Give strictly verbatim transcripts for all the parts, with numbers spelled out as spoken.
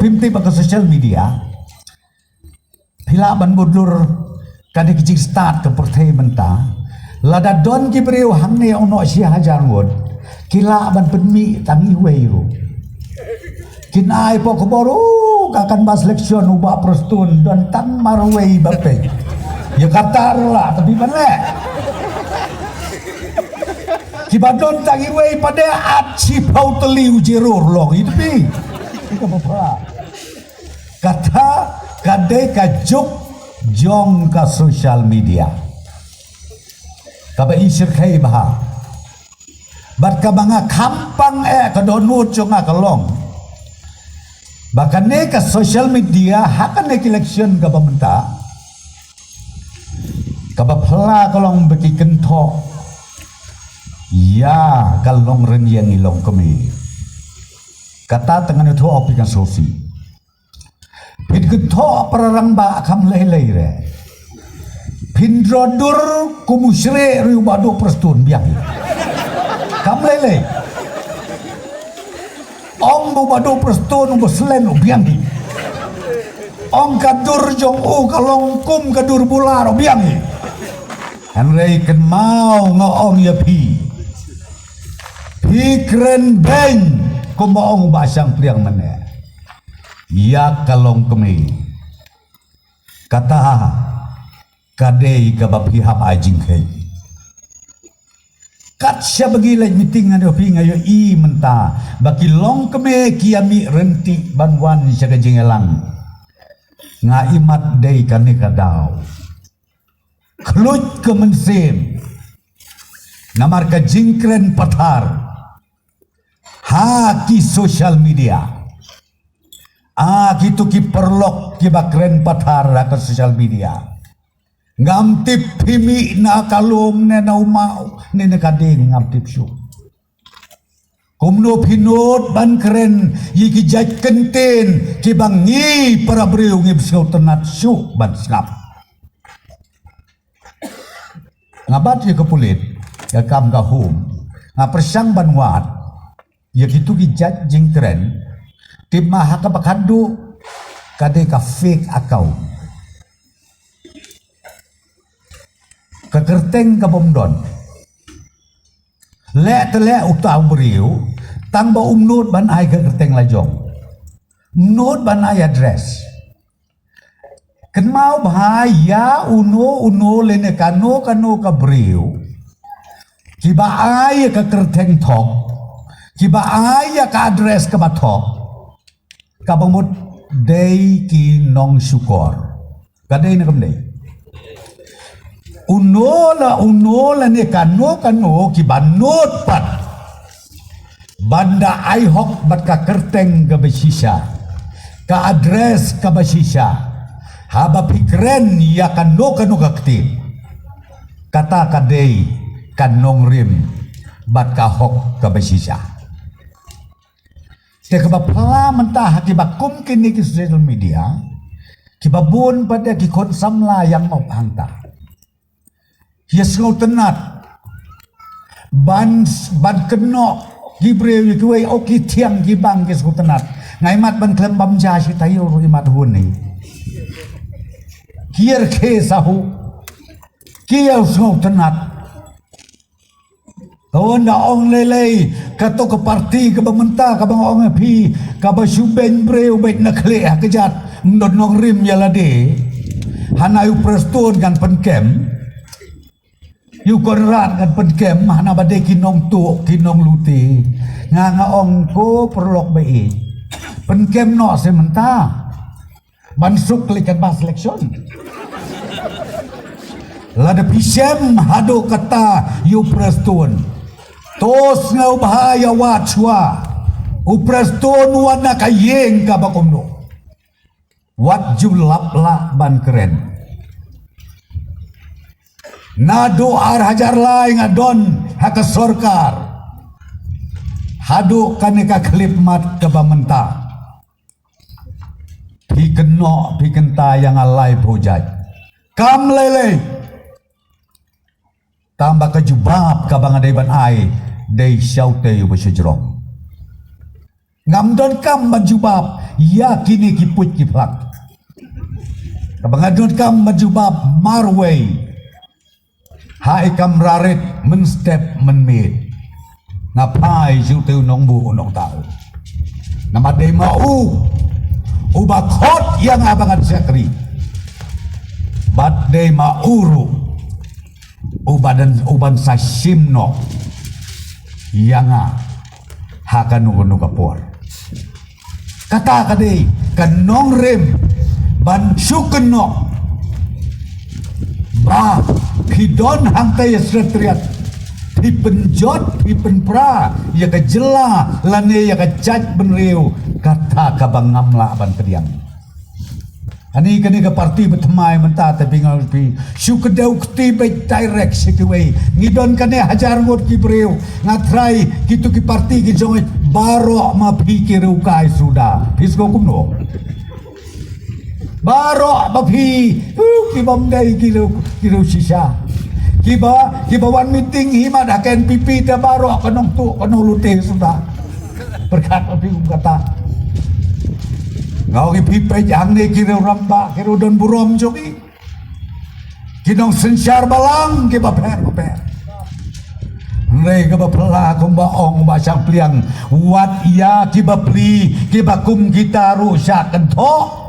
Phim tip ba ka social media phi lah ban bud lur ka dei ka jingstad ka pyrthei mynta. Lada don ki briew hangne u noh shi hajar ngut, ki lah ban pynmih tang iwei ruh. Kin ai pok khubor, "Oh, ka kan ba selection u Bah Prestone, don tang marwei ba peit." Ïa kata ruh lah, tapi ban leh. Kiba don tang iwei pat de at shiphew tylli u jyrur long i tepi. Ïa ka ba pha. Kata ka dei ka juk jong ka social media. Kaba i shyrkhei bha. Bad kaba nga kham pang eh ka dohnud jong nga ka long ba kane ka social media ha kane ka election kaba mynta kaba phylla ka long ba ki kynthoh ïa ka long rynïeng i long kmie. Kata te ngan ïathuh ïa phi kan sngewsih. Phin kynthoh para rangbah kam lei lei re. Phin dro dur kum u Shrek ruh, u Bah Duh Prestone biang. Kam lei lei. Ong u Bah Duh Prestone u ba slen u biang. Ong ka dur jong u ka long kum ka dur bular u biang. Hynrei kynmaw nga ong ïa phi. Phi kren beiñ kumba ong u Bah Shangpliang mynne. Ïa ka long kmie. Kata ka dei kaba phi hap ai jingkheiñ. Kat shaba ngi leit meeting nga ïohi, nga ïohi mynta ba ki long kmie ki ïa mih ryntih ban wan sha ka jingïalang. Nga imat dei kane ka daw. Khluit ka mynsiem. Namar ka jingkren pathar ha ki social media. Ah, kito ki paralok kiba kren pathar ha ka social media. Ngam tip phi mih na ka lum ne na u maw ne na ka dieng, ngam tip shuh. Kumno phi nud ban kren ïa ki jait kyntien kiba ngi para briew ngim sngewtynnat shuh ban sngap. Nga bat ïa ka pulit, ïa kam ka home, nga pyrshang ban wad ïa kito ki jait jingkren. Tip ma ha kaba khadduh ka dei ka fake account. Ka kyrteng ka bym don. Leh te leh uta u briew, tang ba um nud ban ai ka kyrteng la jong. Um nud ban ai address. Kynmaw bha ïa uno uno lane kano kano ka briew kiba ai ïa ka kyrteng thok, kiba ai ïa ka address kaba thok, kaba mut dei ki nongshukor. Ka dei ne kam dei? Uno la uno lane kano kano kiba nud pat ban da ai hok bad ka kyrteng kaba shisha, ka address kaba shisha, haba phi kren ïa kano kano ka ktien. Kata ka dei ka nongrim bad ka hok kaba shisha. Te kaba phylla mynta ha kiba kum kine ki social media, kiba bun pat de ki khun samla ïa ngop hangta. Ïa sngewtynnat ban, ban kynnoh ki briew ïa kiwei, oh ki thiang ki bang, ki sngewtynnat. Nga imat ban khlem bam ja shi taïew ruh imat hun hi. Ki ïa rkhie sa hu. Ki ïa sngewtynnat. Ka wan da ong lei lei, kato ka parti kaba mynta kaba nga ong ïa phi, kaba shu beiñ briew beit na khlieh ha kjat, ym don nongrim ïa lade. Hana ïa u Prestone kan pynkem, ïa u Conrad kan pynkem, hana ba dei ki nongtuh, ki nonglute. Nga nga ong ko paralok ba ïeit, pynkem noh se mynta. Ban suk lei kan ba selection. Lada phi shem haduh kata ïa u Prestone, to sngewbha ïa wad shuwa. U Prestone u wan na ka ïing kaba kumno. Wat ju lap lah ban kren. Naduh ar hajar lai nga don ha ka sorkar haduh kane ka khyllipmat kaba mynta. Phi kynnoh, phi kynta ïa nga laiphew jait. Kam lei lei. Tang ba ka jubab kaba nga dei ban ai, dei sha utei uba sha jrong. Ngam donkam ban jubab ïa kine ki puit ki phlak. Kaba nga donkam ban jubab marwei ha i kamra rit mynstep mynmiet. Nga phai shuh te u nongbuh u nongtau. Namar dei ma u uba khot ïa nga ba ngan shakri. Bad dei ma u ruh uba dan uban sa shim noh ïa nga ha kano kano ka por. Kata ka dei ka nongrim ban shu kynnoh ba phi don hangta ïa Secretariat, phi pynjot, phi pynpra ïa ka jylla lane ïa ka jaitbynriew, kata kaba ngam lah ban pdiang. Ani kane ka parti ba thymmai mynta te phi nga phi shu kdew kti beit direct sha kiwei. Ngi don kane hajar ngut ki briew, nga trai kitu ki parti ki jong baroh ma phi ki riew kai suda. Phi sngewthuh kumno? Baroh ma phi, uh, ki bym dei ki riew, ki riew shisha. Kiba, kiba wan meeting hi mat ha ka N P P te baroh ka nongtuh ka nonglute suda. Berkat ma phi kum kata. Nga ong ïa phi peit hangne ki riew rangbah, ki riew don burom jong ngi. Ki nongsynshar balang kiba pher ba pher. Hynrei kaba phylla kumba ong Bah Shangpliang, wat ïa kiba pli kiba kum kita ruh shah kynthoh.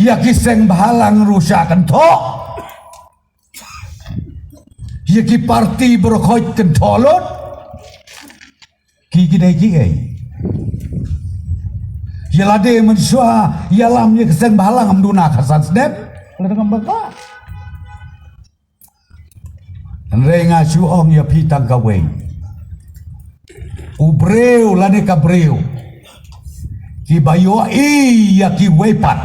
Ïa ki seng bhalang ruh shah kynthoh. Ïa ki parti baroh khoit kynthoh lut. Ki, ki dei kiei? Ïa lade mynshuwa ïalam ïa ka seng bhalang, ngam duna ka san snem. Lada ngam baka. Hynrei nga shu ong ïa phi tang kawei. U briew lane ka briew kiba ïohi ïa kiwei pat,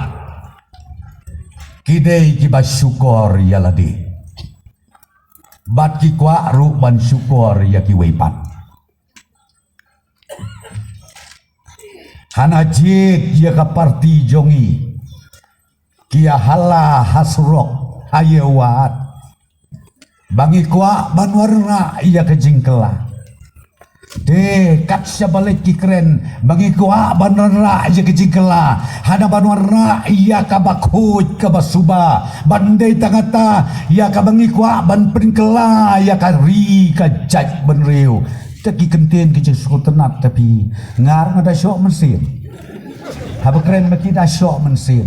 ki dei kiba shukor ïa lade. Bad ki kwah ruh ban shukor ïa kiwei pat. Hana jied ïa ka parti jong ngi, ki ïa hala ha surok, ha ïew wad, ba ngi kwah ban wanrah ïa ka jingkylla. Te kat shaba leit ki kren ba ngi kwah ban wanrah ïa ka jingkylla, hana ban wanrah ïa kaba khuid kaba suba, ban dei tang kata ïa kaba ngi kwah ban pynkylla ïa ka ri ka jaitbynriew. Te ki kyntien ki jingsngewtynnat, te phi, nga ruh nga da shoh mynsiem. Haba kren ma ki da shoh mynsiem.